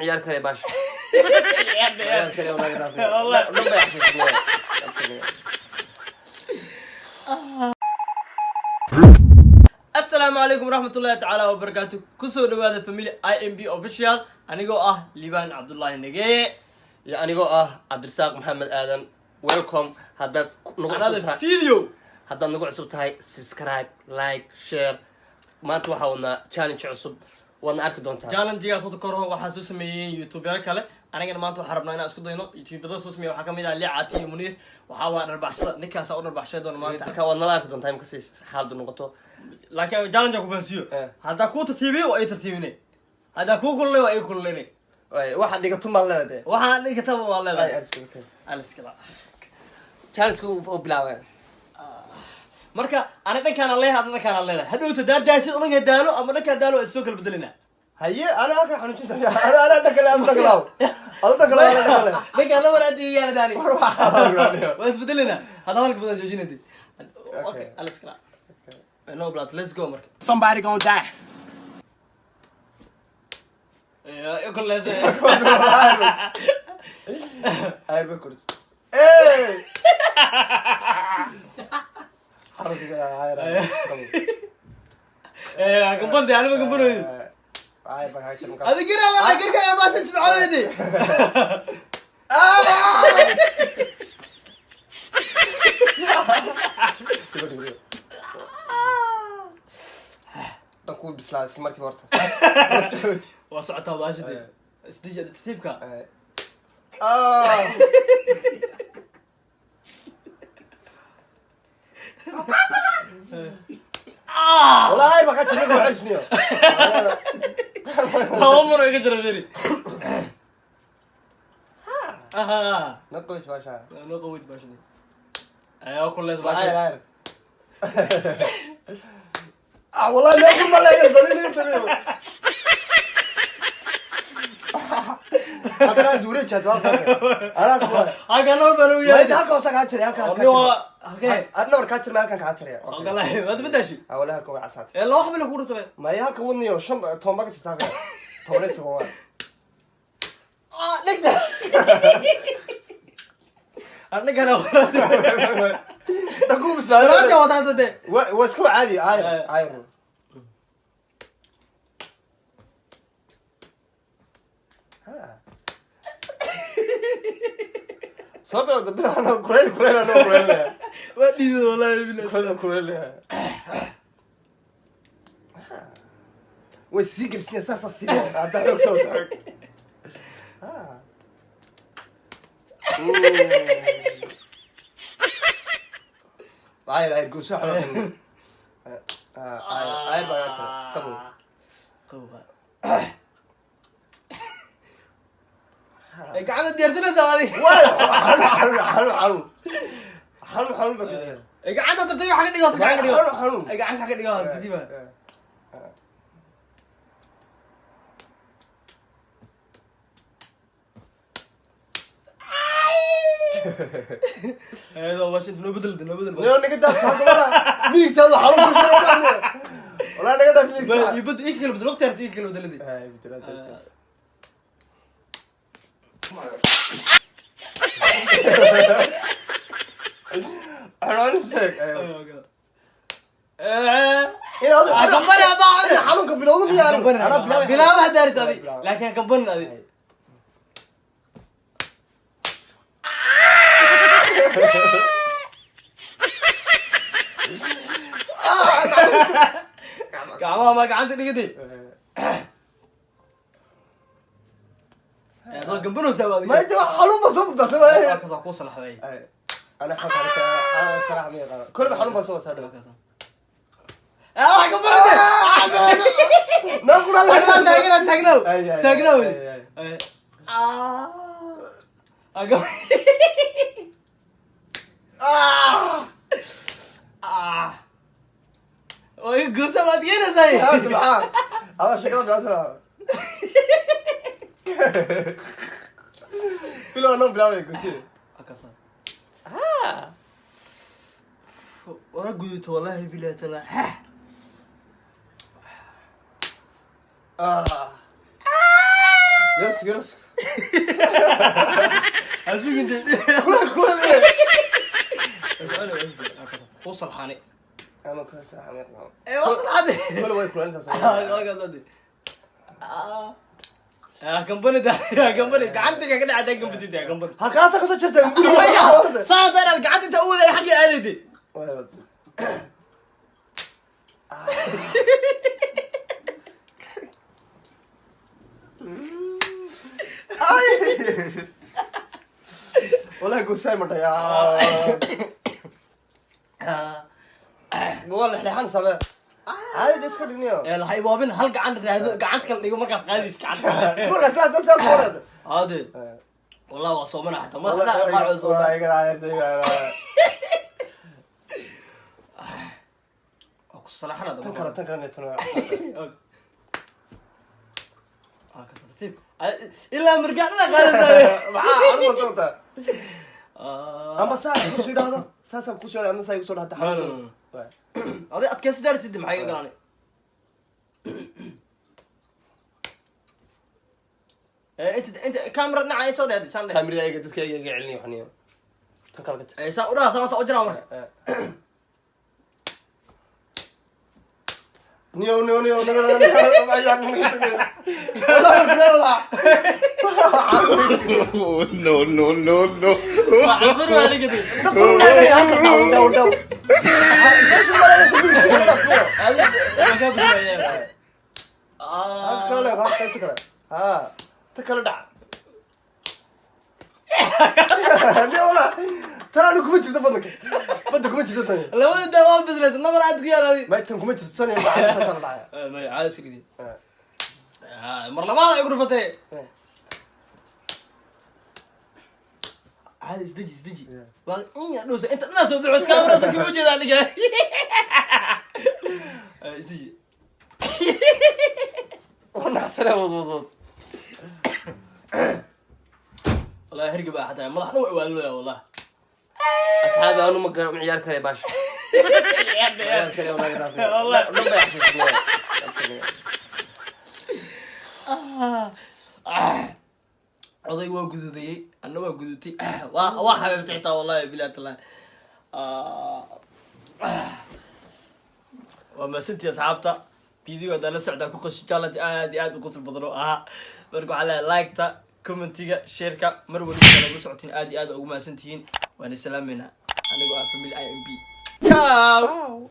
Ciyaar kale baasha. Ciyaar kale oo naga dhaafay. Dhan bay xasuusinayaan. Asalaamu calaykum waraxmatullahi tacaala wabarakaatu. Kusoo dhawaada family IMB Official. Anigoo ah Liibaan Cabdullaahi Nageeye. Iyo anigoo ah Cabdirasaaq Maxamed Aadan. Welcome. Haddaad nagu cusub another tahay video. Haddaad nagu cusub tahay, subscribe, like, share. Maanta waxaa wadnaa challenge cusub, waadna arki doontaa. Challengegaas horta kor waxaa soo sameeyey youtubero kale. Anigana maanta waxaa rabnaa inaan isku dayno. Youtubada soo sameeyey waxaa kamid ah Liicati iyo Muniir. Waxaa waa dharbaxshada, ninkaasaa u dharbaxshay doona maanta. Marka waad nala arki doontaa imka si xaaladu noqoto. Laakiin challenge ku fahansiiyo. Haddaa kuu tartiibiyo, waa ii tartiibine. Haddaa kuu kululay, waa ii kululayne. Waxaad dhigato maad leedahay. Waxaan dhigataba waa leedahay. Aliskala. Challenge u bilaabay. Marka ani dhankaana leeyahay, adna dhankaana leedahay. Hadhowta daadaashid dhanka daalo ama dhankaa daalo, waa isoo kala bedelina. Haye, ana halkan xanuujinta, ana dhanka le, adu dhanka laaw, adu dhanka laaw, dhanka le. Dhankaan la waraadiyayaana daani, waa isbedelina. Hadda hadalka badan joojinadi. Okay, aliskala no blood. Let's go. Marka Somebody gonna die. Kuleyse. Ay ba kurs ey xaruntiga. Gambande anima gambanoydi. Ay ba hayshan. Adi gira la girka ee baasha ismacadeedi. Dhan kuu bislaaday isla markiiba horta. Waa socotaa baashadii, isdiji tartiibka. Walahi baa kaa jirta waxay isniyo. Laba mar oo iga jira beri. Aha. Naqoys baasha. Noo qawoyd baashadii ayaa kuleys. Ayr Baashadii. Ayr. Ah, wallahi meel ku maleeyo dalin inta. Haddana juure jaad halka. Anaa ku. Halkan noo baa lagu Ma yahay. inta halka hoose kaa jiray, halka Ni kaa waa jiray. halkee? Adna war kaa jirma, halkan kaa jiray. Ogolahay waad bedaashi. Ah, wallahi halka way casaatay. Ee laba xabila ku dhurtabay. Ma halka wadniyo shan toban baa ka jirta halka. 10 iyo 10 waa. Ah, dhigta annagana. Dhagu bislaaday. Raadka wadaanta de. Waa iska caadi, ayr ayr. Soo bilowda, bilowna kulayl, kulayl anoo kulayl. Waa dhiidid wallahi billahi. Kulayl kulayl. Way sii gelsinaya, saasaa sii hadda xoog soo wata xoog. Ayr ayr gooso xabad. Ayr ayr baa jira qabow. Qabow. Ee gacanta diyaarsanaysaa adiga. Waa xanuun xanuun xanuun xanuun xanuun xanuun baa ka. Ee gacanta tartiib xagga dhigo, gacanta dhigo. Xanuun xanuun. Ee gacanta xagga dhigo tartiiba. Ee waa washin, noo bedel, noo bedel. Nio naga daaf hadda, walaa midigtaada xanuun ku jira, walaa naga daaf midigta. Iyo bedel, ii kala bedel waqti harta, ii kala bedeladi. Ay, bedelaad. Xanuun istaag. Ee In adu gambani adaa. xanuunka bilowda miyaa? Anaa bilaabay. Bilaaba daarit adi. Bilaaba. Laakiin gambanin adi. Gacmaha ma gacanta dhigatay adoo gambanaysaa Ma adiga. inta wax xanuun baa soo muddaa sama. Halkaas waa kuu salaxday. Ana xaq sarax ma yaqaan, kolba xanuun baa soo wasaa dhow. Ee wax gambanaysa. Naa ku dhalay. Taagnow, taagnow. Ay, ay, Taagnow. ay, ay. Waa iga goosa baad keenaysaa. Hadda maxaa adaa sheekada bilaabsa bilow noo bilaabay gosi. Wara guduto wallahi billahi taala. Yaras, yaras. Asuginte. Kuleel, kuleel. U salxaani. Ama ka saxan. Ee, waa salxaani. Kuleel way kuleel. Gambani da, gambani gacanta ka dhacda, gambani da, gambani. Halkaasa kasoo jirta guriga. Saada inaad gacanta inta u waday xaggii aadayday. Wallahi goosay ma dhayaa. Waa lexleexan samee. Caadi iska dhigniyo. Ee, lahay waabin hal gacan raado, gacanta kala dhigo, markaas qaadis gacanta. Markaa saa saa qoreed. Aade wallahi waa soomana xataa madaxa qaar soo. Wallahi iga raayay. Waa ku salaxana. Tan kale, tan kale, tan. Tartiib ilaa margaacnada qaadaysaa. Maxaa xarun wata? Ama saa ku sii dhahdo, saasaan ku sii dhahdo, ama saa igu soo dhahdo. No, no, no. Aday adkaysi daartid, maxay iga galaan? Ee, inta camera dhinaca ay soo dheeday saan dheh. Kaamirada ayaga dadka iga celinaya waxniyo. Tan kale ka jar. Ee, saa u dhaha, saa u jiraa marka. Niyo, niyo, niyo, niyo, niyo, wallahi kuleel waa. No, no, no, no. Waa cansur, waa laga day. Dhaw, dhaw, dhaw. Waa ka badbaadaya. Kale, ha, ta kale, ha, ta kale dhac. Niyo, wala tan anigu kuma jirto badanka, badda kuma jirto tani. Labada daa waa bislaysa, nabar aad ku yaalaadi. Ma tan kuma jirto tani, saasa la dhacaya. May caadi iska gidi. Mar labaad ay gurfatay. Caadi isdeji, isdeji. Waa in yar dhowsa inta dhanaa soo baxo kaamera dadka u jeeda aniga. Isdeji. Wanacsane, wad wad wad. Wallahi hergeb ah xataa madax dhan way waalooya wallah. Asxaabi, anu ma gara, ma ciyaar kale baasha. Ciyaar kale wallahi taas. Wallahi. Dhan bay xasuusinaya. Oday waa gududayey, anna waa gudutay, waa xabiibtay xitaa wallahi bilahi tallahi. Waa maasantii asxaabta video haddaan la socdaa ku qoshi challenge aad iyo aad u qosol badan oo ahaa. Marka waxaa leeyahay like-ta, commentiga, shareka mar waliba nagula socotiin, aad iyo aad ugu mahadsantihiin. Waana salaameynaa anigoo ah family i m b. Ciao.